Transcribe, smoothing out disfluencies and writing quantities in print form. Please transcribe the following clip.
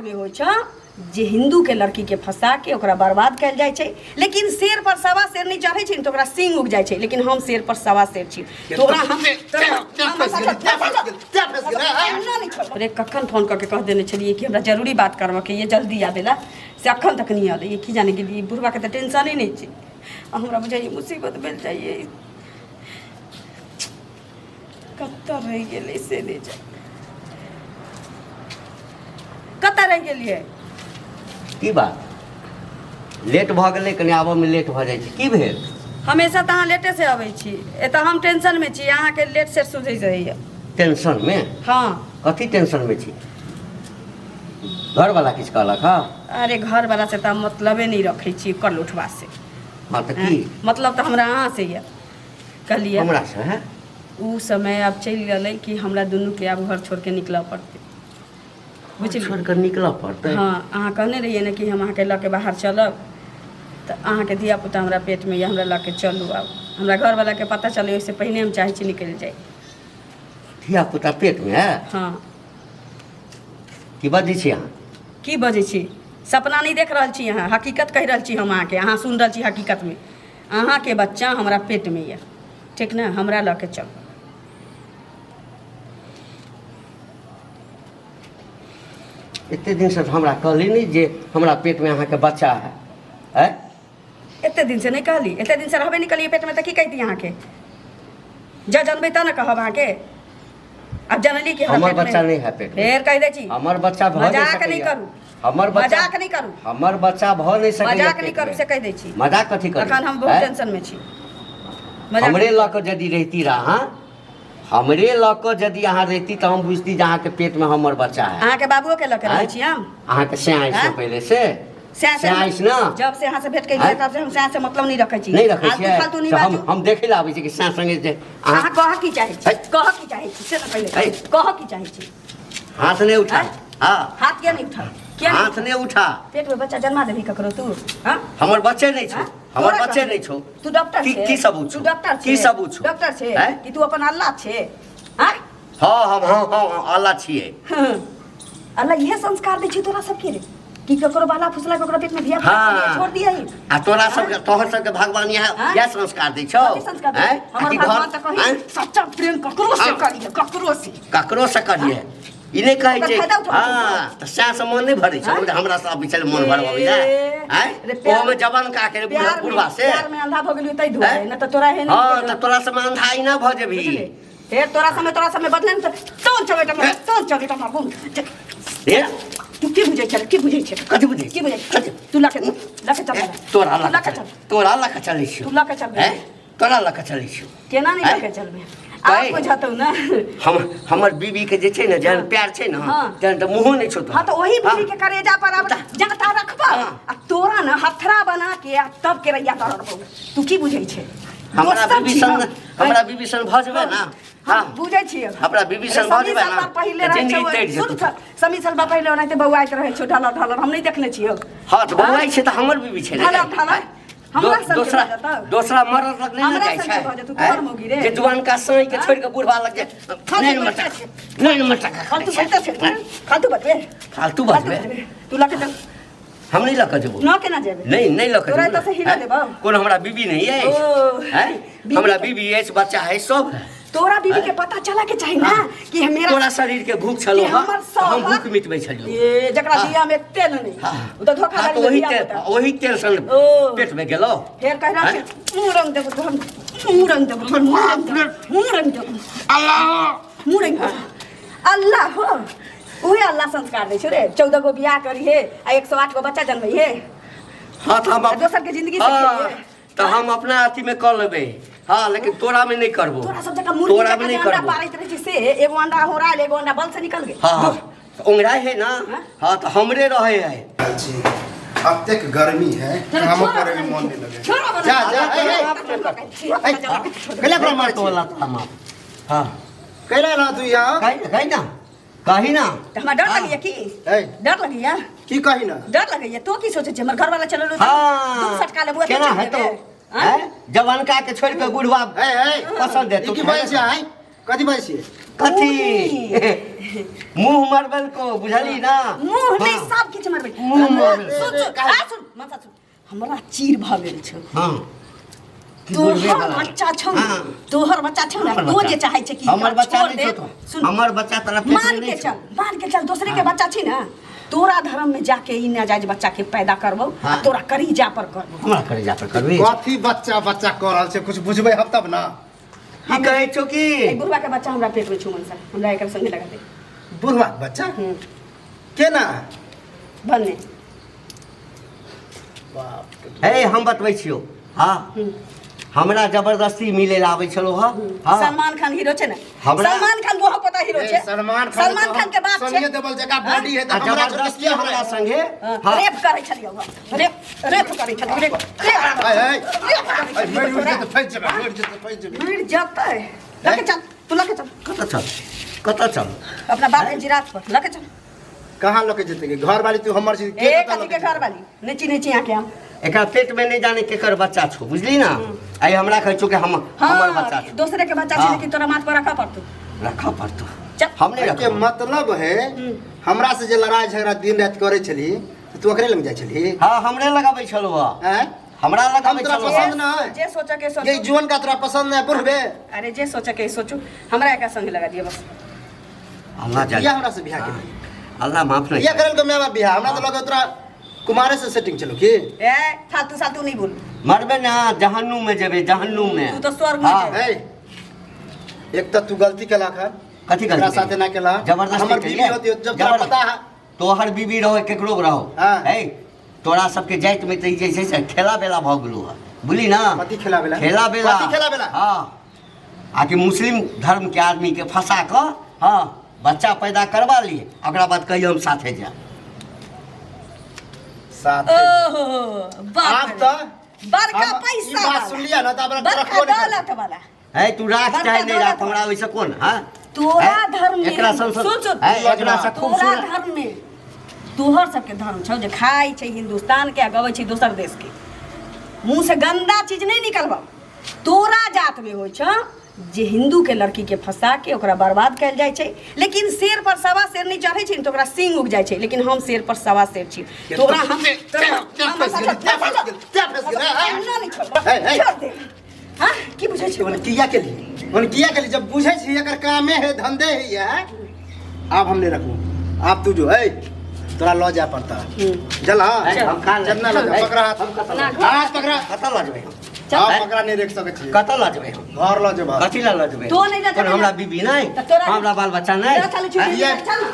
में होइ छै जे हिंदू के लड़की के फंसा के ओकरा बर्बाद कयल जाइ छै, लेकिन शेर पर सवा शेर नहि चढ़ै छै ने तऽ ओकरा सींग उगि जाइ छै, लेकिन हम शेर पर सवा शेर छी। तोरा हम अरे कखन फोन कऽ के कह देने छलियै कि हमरा जरूरी बात करबऽ ये, जल्दी आबै ला, से अखन तक नहि अलै। की जाने गेलियै, बुढ़बाके तऽ टेंशने नहि छै आ हमरा बुझाइए मुसीबत भेल जाइए। कतऽ रहि गेलै से नहि जानि कतऽ रहि गेलियै। की बात, लेट भऽ गेलै? कनि आबऽमे लेट भऽ जाइ छै। की भेल? हमेशा तऽ अहाँ लेटे से अबै छी, एतऽ हम टेंशनमे छी, अहाँके लेट से सुझैत रहैए। टेंशनमे? हँ। कथी टेंशनमे छी? घरवला किछु कहलक? हँ। अरे घरवला से तऽ मतलबे नहि रखै छी कल उठबा से। हँ तऽ की मतलब तऽ हमरा अहाँ से यऽ कहलियै। हमरा से है? ओ समय आब चलि गेलै कि हमरा दुनूके आब घर छोड़ि कऽ निकलऽ पड़तै, बुझलियै? छोड़ि कऽ निकलऽ पड़तै? हँ, अहाँ कहने रहियै ने कि हम अहाँके लऽ के बाहर चलब, तऽ अहाँके धिया पुता हमरा पेटमे यऽ, हमरा लऽ के चलू। आब हमरा घरवलाके पता चलै ओहिसँ पहिने हम चाहै छी निकलि जाइ। धिया पुता पेटमे है? हँ। की बजै छी अहाँ? की बजै छी? सपना नहि देख रहल छी अहाँ, हकीकत कहि रहल छी हम अहाँके, अहाँ सुनि रहल छी। हकीकतमे अहाँके बच्चा हमरा पेटमे यऽ, ठीक ने? हमरा लऽ के चलू। एते दिनसँ तऽ हमरा कहली नहि जे हमरा पेटमे अहाँके बच्चा है। आँय? एते दिनसँ नहि कहली? एते दिनसँ रहबे नहि कहलियै पेटमे तऽ की कहिती अहाँके? जँ जनबै तऽ ने कहब अहाँके। आब जनली कि हमरा हमर पेटमे- बच्चा नहि है पेटमे। फेर कहि दै छी। हमर बच्चा भऽ नहि मजाक नहि सकैए। करू। हमर बच्चा मजाक नहि करू। हमर बच्चा भऽ नहि सकैए मजाक नहि पेटमे। करू से कहि दै छी। मजाक कथी करी? अखन हम बहुत आँय? टेंशन मे छी। मजाक हमरे लऽ कऽ यदि रहिती रह अहाँ, हमरे लऽ कऽ यदि अहाँ रहिती तऽ हम बुझती जे अहाँके पेटमे हमर बच्चा है। अहाँके बाबुओ के लऽ के रहै आँय? छी हम। अहाँके सैं अछि ने? आँय? पहिले से सैं से सैं अछि ने? जब से अहाँ से भेंट केलियै आँय? तब से हम सैं से मतलब नहि रखै छी। नहि रखै आलतू छियै? फालतू नहि तऽ हम बाजू। हम देखै लए आबै छी कि सैं संगे जे अहाँ अहाँ कहऽ की चाहै छी? है? कहऽ की चाहै छी से ने पहिले है? कहऽ की चाहै छी? हाथ नहि उठा। आँय? हँ। हाथ किया नहि उठा? किया नहि हाथ नहि उठा। पेट में बच्चा जन्मा देबही ककरो तू? हाँ? हमर बच्चे नहि छौ। हाँ? हमर तोरा बच्चे कहलियौ। नहि छौ। तू डॉक्टर की छे? की सबूत तू छौ? डॉक्टर की छे? सबूत छौ? डॉक्टर छे? आँय? कि तू अपन अल्लाह छे? हाँ? हँ, हम हँ हँ अल्लाह छियै। अल्लाह इहे संस्कार दै छै तोरा सबके रे कि ककरो बाला फुसला के ओकरा पेट में धिया पुता हाँ। छोड़ दिया ही। आ तोरा सबके, तोहर सबके भगवान इएह हाँ? इएह संस्कार दै छौ? कथी संस्कार दै? आँय? हमर आ कि घर- भगवान तऽ कही आँय? सच्चा प्रेम ककरो से हाँ। करिए, ककरो से। ककरो से करिए ई नहि कहै ओकर छै। फायदा उठबै छै। हँ तऽ सएह से मन नहि भरै छै आँय? जे हमरा से अबै छलै मन भरबबै लए। ए, आँय? रे प्यार- ओहोमे जवान का के प्यार में- बुढ़वा से प्यार में अंधा भऽ गेलियो ताहि दुआरे आँय? नहि तऽ तोरा एहन हँ तऽ तोरा से अंधा ई ना भऽ जेबही। बुझली? फेर तोरा समय बदले ने तऽ तोन चमेटा मार, तोन चमेटा मारबो। ए तू की बुझै छै? की बुझै छै? कथी बुझै? की बुझै? कथी? तू लके लके चल। ए, तोरा तू लऽ लके के चल। तोरा लऽ के चलै छियौ। तू लऽ के चलबे। आँय? तोरा लऽ के चलै छियौ। केना नहि आँय? लके चलबे? आब कहै। बुझतौ ने। हम हमर बीबी के जे छै ने जेहन प्यार छै ने हाँ। तेहन तऽ मुँहो नहि छौ तोहर। हाँ तऽ ओही बीबी के हाँ। करेजा पर आब जाता रखबा हाँ। आ तोरा ने हथरा बना के आ तब केरैया तरबौ। तू की बुझै छै? हमरा दोसर बीबी छी सन हम। हमरा बीबी सन भऽ जेबै ने। हम हाँ। बुझै छियै। हमरा बीबी सन भऽ जेबै ने पहिले तऽ रहै जिंदगी छौ तरि सुन जेतौ। तऽ, समी सलबा पहिले ओनाहिते बौआइत रहै छौ ढलर ढलर, हम नहि देखने छियौ। हँ तऽ बौआइ छै तऽ हमर बीबी छै ने। ढलर ढलर हमरा संगे दोसरा भऽ जेतौ। दोसरा मरद लग नहि ने हमरा जाइ संगे छै भऽ जेतौ, आँय? तोहर मौगी रे। जे जुआनका साँइ के छोड़ि कऽ बुढ़वा लग जाय। फालतू नहि बजते मटका छै। नहि मटका। फालतू बजते छै, फालतू बजबे। फालतू फालतू बजबे। बजबे। तू लऽ के चल। हम नहि लऽ कऽ जेबो। न केना जेबे? नहि, नहि लऽ कऽ तोरा जेबो। एतऽ से हिला आँय? देबौ। कोनो हमरा बीबी नहि अछि? ओ, आँय? बीबी हमरा के- बीबी अछि, बच्चा अछि, सब है। तोरा बीबी के पता चला के चाही ना कि मेरा तोरा शरीर के भूख छलो कि हँ हमर तऽ हम शौहर- भूख मिटबै छलियौ। ए जकरा हाँ। दिया में तेल नहीं हाँ। उ तऽ धोखा हाँ, दारी तऽ ओही दिया तेल होता। ओही तेल सन ओ। पेट में गेलो। फेर कहि रहल आँय? छै मुँह रंग देबो तोहर, मुँह रंग देबो तोहर, मुँह रंग देबो, मुँह रंग देबो, मुँह रंग देबो। अल्लाह हो, उहे अल्लाह संस्कार दै छौ रे। 14 गो बियाह करी हे आ 108 गो बच्चा जन्मै हे। हाँ तऽ हम आ दोसर के जिंदगी से हाँ, खेलिए। तऽ हम अपना अथी में कऽ लेबै, हाँ, लेकिन तोरा में नहीं करबो। तोरा सब जगह मुर्गी तोरा में जकाँ नहीं जे अंडा करबो। पारैत रहै छै से एगो अंडा होरायल, एगो अंडा बल से निकल गेल। हाँ हाँ ओंगराय है ना। हाँ? हाँ तऽ हमरे रहे है। जी अतेक गर्मी है, कामो करे में मन नहीं लगे। छोड़ो। जा जा, ए, ए, कैला ओकरा मारै छी? तोला थामा हाँ। कैला ना तू यहाँ? कही ना, कही ना, कही ना। तऽ हमरा डर लगैया की? ए। डर लगैया? की कही ना? डर लगैया? तो की सोचै छी, हमर घरवाला चलल? हाँ। दू सटका लेबो। केना हेतौ? हैं? जवानका के छोड़ के बुढ़वा ए ए पसंद ई हेतौ? की बाजै छी आइ? कथी बाजै छी? कथी? मुंह मरबल को बुझली ना। मुंह नहीं हाँ। सब किछु मरबै। मुंह मरबल। सुन सुन आ सुन माथा सुन, हमरा चीर भऽ गेल छौ। हाँ की बोलबे तोहर बला? बच्चा छौ ने, हाँ। तोहर बच्चा छौ ने, हमर तो बच्चा। जे चाहै छै कि हमर एकरा बच्चा छोड़ नहीं दे। छौ तो। सुन हमर बच्चा तोरा पेट में मान नहीं के छौ। चल, मान के चल दोसरे के बच्चा छी ना, तोरा धर्म में जाके ई नाजायज बच्चा के पैदा करबौ आ हाँ। तोरा करीजा पर करबौ। हमरा करीजा पर करबी? कथी बच्चा बच्चा कऽ रहल छै, कुछ बुझबै हम तब ना। की कहै छौ की? ए बुढ़वा के बच्चा हमरा पेट में छौ मनसा, हमरा एकर संगे लगा दे। बुढ़वा के बच्चा? केना? भन्ने। बाप रे। हे हम बतबै छियौ। हाँ। हमरा जबरदस्ती मिले ला आबै छलो हँ। हाँ। सलमान खान हीरो छै ने? हमरा- सलमान खान वो पता हीरो ए, छै। सलमान खान सलमान खान के बाप छै। सनिये देवल जकाँ बॉडी है तऽ आ हमरा जबरदस्ती हमरा संगे हाँ, हाँ। रेप करै छलियै वो। रेप रेप करै छलियै, रेप रेप ऐ, ऐ, रेप करै ऐ, मरि छलियै। जेतै, फँसि जेबै, मरि जेतै, फँसि जेबै। मरि जेतै। लके चल, तू लके चल। कतऽ चल, कतऽ चल? अपना बाप के जिरात पर लके चल। कहाँ लके जेतै गे? घर वाली तू हमर छी, के ए कतऽ कथी के लके घर वाली? नहि चिन्है छी अहाँके हम। एकरा पेट में नहीं जाने केकर बच्चा छौ, बुझली ना? आइ हमरा कहै छौ कि हम हमर बच्चा छौ। दोसरे के बच्चा छै, हाँ। लेकिन तोरा माथ पर रखऽ पड़तौ। रखऽ पड़तौ। चल। हम नहीं के रखबौ। मतलब है हमरा से जे लड़ाई झगड़ा दिन रात करै छली तऽ तू ओकरे लग जाइ छली? हाँ हमरे लगाबै छलौ हँ। हैं? हमरा हम लगाबै तोरा छलौ पसंद हँ। ना है। जे सोचऽ के सोचू। ये जुअन का तोरा पसंद ना है बुढ़बे? अरे जे सोचऽ के सोचू, हमरा एकरा संगे लगा दिअ बस। अल्लाह जाने। बियाह हमरा से बियाह केलक। अल्लाह माफ नहीं बियाह करल के my बाप बियाह, हमरा तऽ लगै तोरा कुमारे से सेटिंग चलो की? ए फालतू सालतू नहीं बोल। मरबे ना जहन्नुम में जेबे, जहन्नुम में। तू तो स्वर्ग में हाँ। जेबे। ए, एक तो तू गलती केला खा। कथी गलती? तोरा साथे ना केला। जबरदस्ती हमर बीवी केलियै? होती जब तोरा जबरदस्ती। पता है। तोहर बीवी रहो केकरो रहो। हाँ। ए तोरा सबके जाति में त ई जे छै से खेला बेला भऽ गेलो हँ, बुझली ना? कथी खेला बेला? खेला बेला। कथी खेला बेला? हाँ, आकि मुस्लिम धर्म के आदमी के फंसा कऽ हाँ बच्चा पैदा करवा लिए, ओकरा बाद कहियो हम साथे जायब। साथे। ओहो, बाप आब रे। तऽ बड़का हम ई पैसा बात वाला। सुनलियै ना तऽ आब बड़का रखबो नहि करबै। दौलत वाला। है तू राख बड़का चाहे नहीं राख, दौलत हमरा ओहिसँ कोन? हाँ? तोरा है? धर्म में एकरा संसद सुन, सुन। है, एकरा से खूब तोरा सुन। धर्म में तोहर सबके धर्म छौ जे खाइ छै हिंदुस्तान के आ गबै छै दोसर देश के, मुंह से गंदा चीज नहीं निकलबौ। तोरा जात में होइ छौ जे हिंदू के लड़की के फंसा के ओकरा बर्बाद कयल जाइ छै, लेकिन शेर पर सवा शेर नहीं चढ़ै छै ने तऽ ओकरा सींग उग जाइ छै, लेकिन हम शेर पर सवा शेर छी। तोरा हम छोड़ दे। हाँ की बुझै छी? मने किया के लिए, मने किया के लिए जब बुझै छी एकर कामे है धंधे है ये, आब हम नहीं रखबो। आब तू जो है तोरा लऽ जाय पड़ता। चल हाँ, हम खा लेब। चल ना लऽ जा, पकड़ा हाथ। हम कतऽ लऽ हाथ पकड़ा। कतऽ लऽ जेबै हम? हाथ पकड़ा नहीं रख सकै छी। कतऽ लऽ जेबै हम? घर लऽ जेबै। कथी लऽ जेबै? तो नहीं लऽ जेबै। हमरा बीबी नहीं, तऽ तोरा हमरा बाल बच्चा नहीं। चल, चल, चल, चल ना।